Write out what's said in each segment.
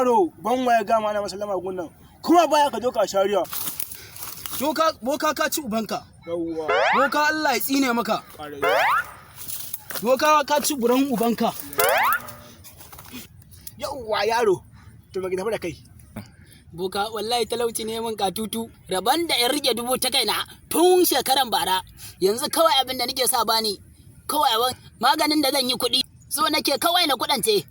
Yaro, ban waya gama ana masallama gunnan. Kuma baya ka doka shari'a. Boka, boka ka ci ubanka. Yawwa. Boka Allah ya tsine maka. Ƙara. Boka ka ci buran ubanka. Yawwa yaro. To me tafi da kai? Boka wallahi talauci ne min katutu. Rabon da in rike dubu ta kaina tun shekaran bara. Yanzu kawai abin da nake sa bani. Kawai abin maganin da zan yi kuɗi. So nake kawai na kuɗance.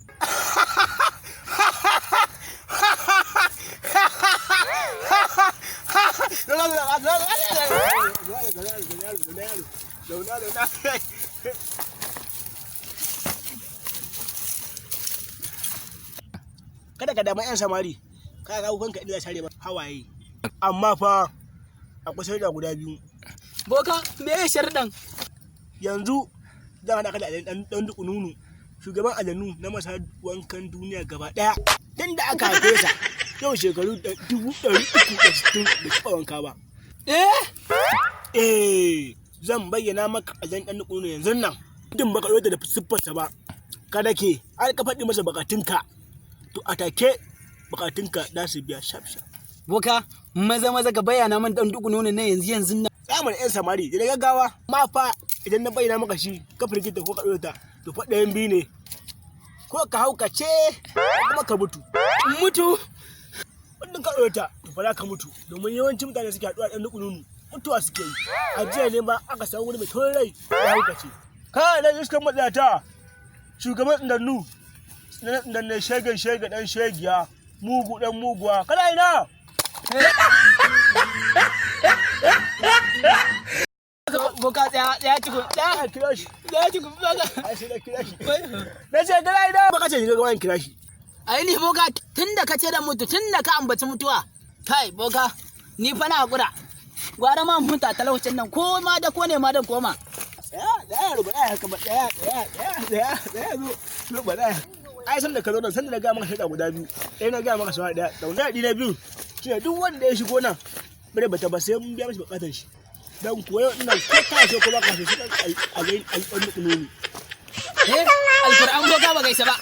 Kada ka damu 'yan samari, ka kawo kanka inda share ba hawaye. Amma fa akwai sharuɗa guda biyu. Boka me ya sharɗan? Yanzu zan haɗa ka da ɗan dukununu, shugaban aljanu na masa wankan duniya gaba ɗaya. Tun da aka haife sa, yau shekaru 360,000 bai taɓa wanka ba. Eh? Eh, zan bayyana maka aljan ɗan dukununu yanzu nan. Muddin baka ɗauke da siffarsa ba, ka dake har ka faɗi masa bukatunka. To a take bukatunka za su biya shaf shaf. Boka maza maza ka bayyana min dan duku nono na yanzu yanzu nan. Tsamar 'yan samari da gaggawa, ma fa idan na bayyana maka shi ka firgita ko ka ɗauke ta, to fa ɗayan biyu ne. Ko ka haukace ko kuma ka mutu. In mutu. Wannan ka ɗauke ta, to fa za ka mutu. Domin yawancin mutane suke haɗuwa ɗan dukununu mutuwa suke yi. A jiya ne ma aka samu wani mai taurin rai ya haukace. Ka nan iskan matsayata, shugaban tsindannu, tsindanne shegen shege ɗan shegiya, mugu ɗan muguwa, kana ina? Boka tsaya tsaya tukun. Tsaya Na kira shi. tsaya tukun boka. Ai sai na kira shi. Na ce kana ina? Baka ce shiga gaban kira shi. Ai ni boka tun da ka ce da mutu tun da ka ambaci mutuwa. Kai boka ni fa na hakura. Gwara ma mutu a talaucin nan ko ma da ko ne ma da koma. Tsaya, tsaya yaro, ba tsaya haka ba, tsaya, tsaya, tsaya, tsaya, tsaya, zo, zo, ba tsaya. Ai san da ka zo nan, san da na gaya maka shaida guda biyu, ɗaya na gaya maka saura ɗaya, da wani na biyu, shine duk wanda ya shigo nan, bare bata ba sai mun biya mashi bukatar shi. Dan kuwa yau ina ko ka so ko ba ka so sai ka ai ai ai ɗan. Eh alkur'an boka ba gaisa ba.